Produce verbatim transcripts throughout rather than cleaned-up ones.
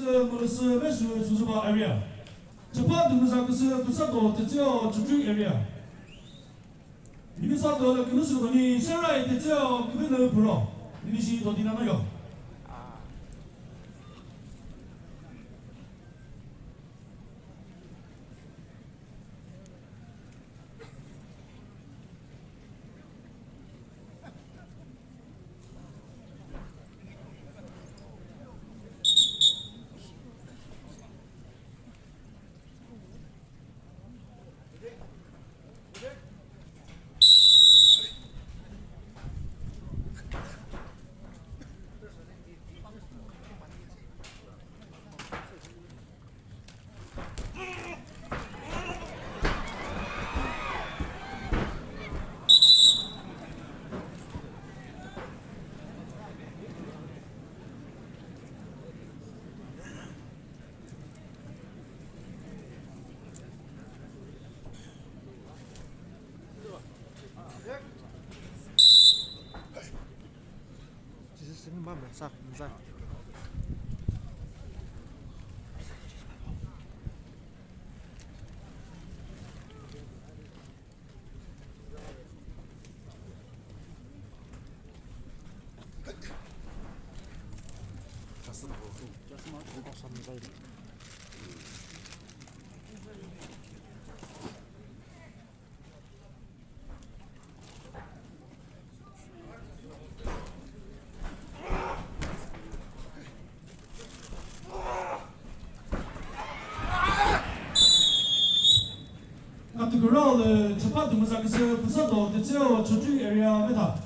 Mülüsü Mesü Tsuzüba area. Chepha Dümüza küsü Püsato Tetseo Chutri area. Minisato le kümüsü koni Serai Tetseo Kümünü Puro. Minisi Dodina Noyo. Category le Chepha Dümüza küsü Püsato Tetseo Chutri area vetha.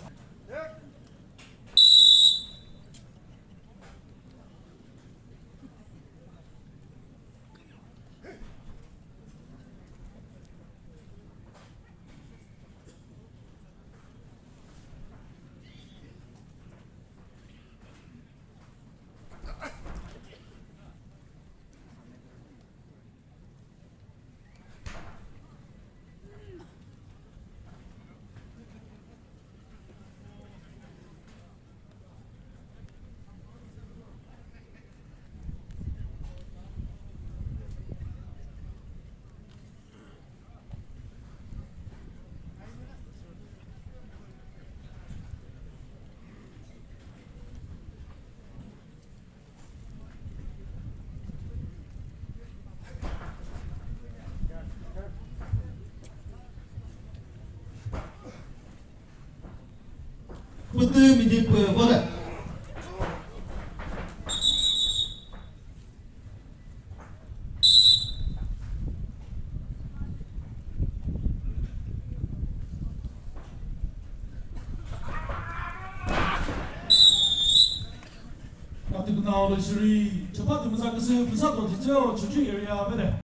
Pütü midi pü vole. Kati kunao le shiri, Chepha Dümüza küsü Püsato Tetseo Chutri area vede.